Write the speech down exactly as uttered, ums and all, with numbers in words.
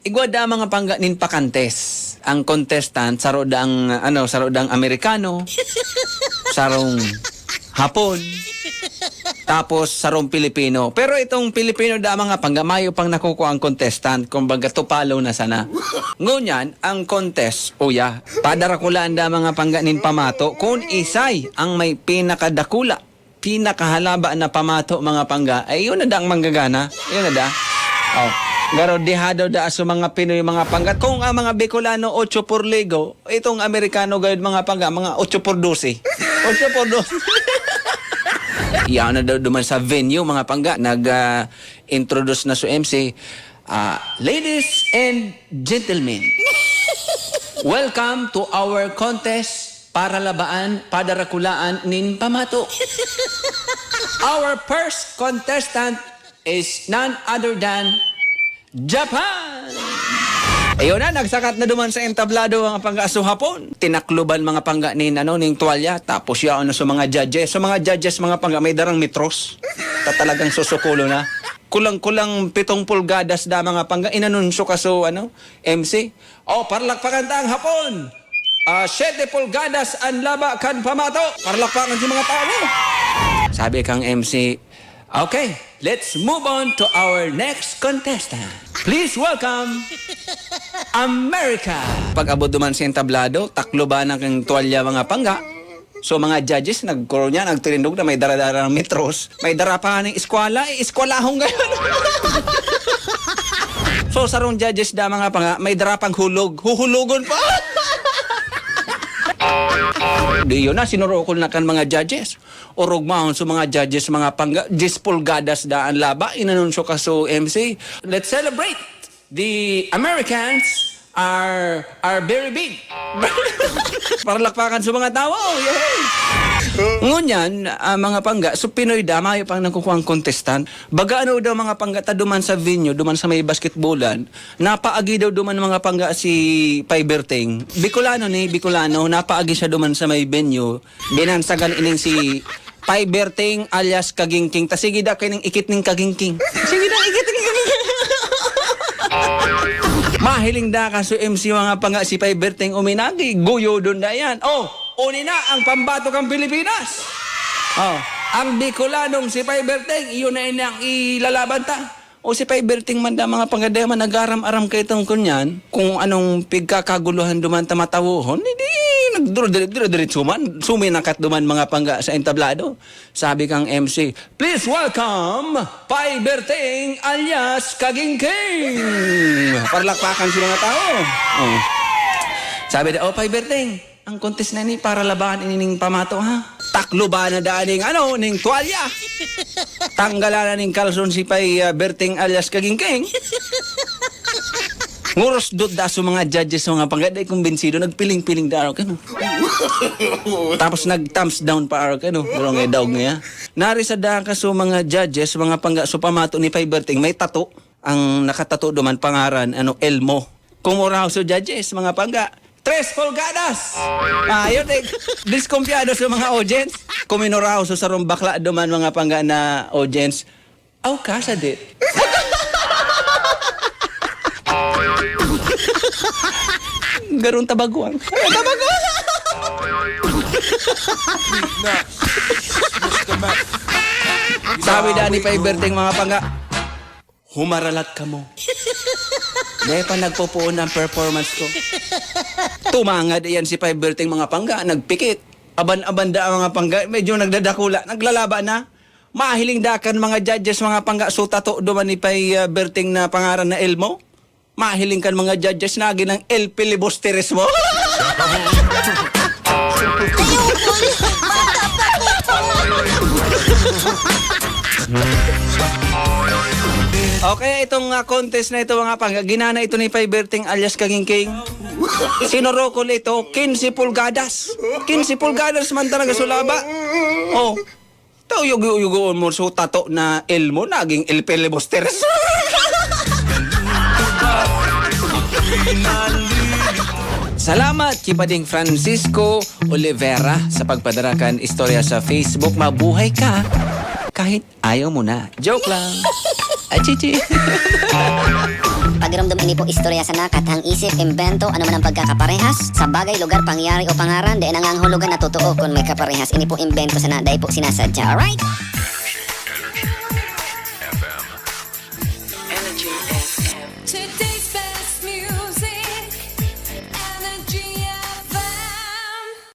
Igwa da mga pangga nin pakantes. Ang contestant, saro dang, ano, saro dang Amerikano, sarong Hapon, tapos sarong Pilipino. Pero itong Pilipino da mga pangga, mayo pang nakukuha ang contestant, kumbaga tupalo na sana. Ngunyan, ang contest, uya, padarakulaan da mga pangga nin pamato, kung isay ang may pinakadakula, pinakahalaba na pamato, mga pangga, ay yun na da ang manggagana. Yun na da. Oh. Garo dihado da so mga Pinoy, mga pangga. Kung ang mga Bicolano, ocho por ligo, itong Amerikano gayud, mga pangga, mga ocho por doce. Ocho por doce. Yan na daw duman sa venue, mga pangga. Nag, ah, introduce na so M C. Ah, ladies and gentlemen, welcome to our contest para labaan, padarakulaan nin pamato. Our first contestant is none other than Japan! Ayun na, nagsakat na duman sa entablado, mga pangga, so Hapon. Tinakloban, mga pangga, nin, ano, ning tuwalya. Tapos yaon na sa mga judges. Sa mga judges, mga pangga, may darang metros. Ta talagang susukulo na. Kulang-kulang pitong pulgadas da, mga pangga. Inanunsyo ka so, ano, M C. Oh, parlakpakan ta ang Hapon. Ah, siyete pulgadas ang laba kan pamato. Parlakpakan si mga tawo. Sabi kang M C, "Okay, let's move on to our next contestant. Please welcome America." Pag-abot duman sa entablado, takloban na kang tuwalya, mga pangga. So, mga judges, nagkuro niya, nagtirindog na may dara-dara ng metros. May dara pa nga ng eskwala, eh, eskwalahon ngayon. So, sarong judges da, mga pangga, may dara pang hulog. Huhulogon pa. Di yun na, sinurukol na kan mga judges. Orog mahon sa mga judges, mga pangga, diyes pulgadas da ang laba, inanunsyo ka so M C. Let's celebrate the Americans are are very big. Parlakpakan sa mga tawo. Yay! Ngunyan, ah, mga pangga, so Pinoy da, mayo pang nakukuha ang contestant. Baga ano daw mga pangga, ta duman sa venue, duman sa may basketballan, napaagi daw duman mga pangga si Pay Berting. Bicolano ni, Bicolano, napaagi siya duman sa may venue. Binansagan ining si Pay Berting alias Kagingking. Ta sige da kaining ikit ning Kagingking. Sige da, ikit ning Kagingking. Mahiling da ka so M C mga pangga si Pay Berting uminagi. Guyodon da yan. Oh, uni na ang pambato kang Pilipinas. Oh, ang Bicolanong si Pay Berting, iyon na ini ang ilalaban ta. O si Pay Berting man da mga pangga, dai man nagaram-aram kay tong kunyan, kung anong pigkakaguluhan duman ta matawohon, hindi, nagduro-dire-diretso man, suminakat duman mga pangga sa entablado. Sabi kang M C, "Please welcome, Pay Berting alias Kagingking!" Parlakpakan sa mga tao. Oh. Sabi da, "Oh, Pay Berting, ang contest na ni para labahan ini ning pamato, ha?" Takloban na daan ning, ano, ning tuwalya. Tanggalan na ning kalson si Pay, ah, Berting alias Kagingking. Ngurusdot da so mga judges, mga pangga, dai kumbinsido, nagpiling-piling da, ano, kano? Tapos nag-thumbs down pa, ano, kano? Pero nga daog niya. Nari sa daan ka so mga judges, mga pangga, so pamato ni Pay Berting, may tato. Ang nakatato duman pangaran, ano, Elmo. Kumuraw so judges, mga pangga. Tres pulgadas! Ah, yun, eh, diskumpiyado sa mga audience. Kuminuraw sa sarong bakla duman, mga pangga na audience. Aw ka, sadit. Garong tabagwang. Tabagwang! Sabi da ni Pay Berting, mga pangga, "Humaralat kamo. Dai pa nagpopoon ang performance ko." Tumangad iyan si Pay Berting, mga pangga, nagpikit. Aban-aban da ang mga pangga, medyo nagdadakula, naglalaba na. Mahiling da kan mga judges, mga pangga, so tato duman ni Pay, ah, Berting na pangaran na Elmo. Mahiling kan mga judges na agi ng El Filibusterismo. Okay, itong, ah, contest na ito, mga pangga, ginana ito ni Pay Berting alias Kagingking. Sinurukol ito, quince pulgadas. Quince pulgadas man talaga sulaba. Oh. Tao, yugo-yugoon mo so tato na Elmo, naging El Filibusteres. Salamat, Kipading Francisco Olivera, sa pagpadara kan istorya sa Facebook. Mabuhay ka kahit ayaw mo na. Joke lang. Achichi. Pagiromdom, ini po istorya sana, kathang isip, imbento, ano man ang pagkakaparehas sa bagay, lugar, pangyayari o pangaran, dai nangangahulugan na totoo kun may kaparehas. Ini po imbento sana, dai po sinasadya. Alright?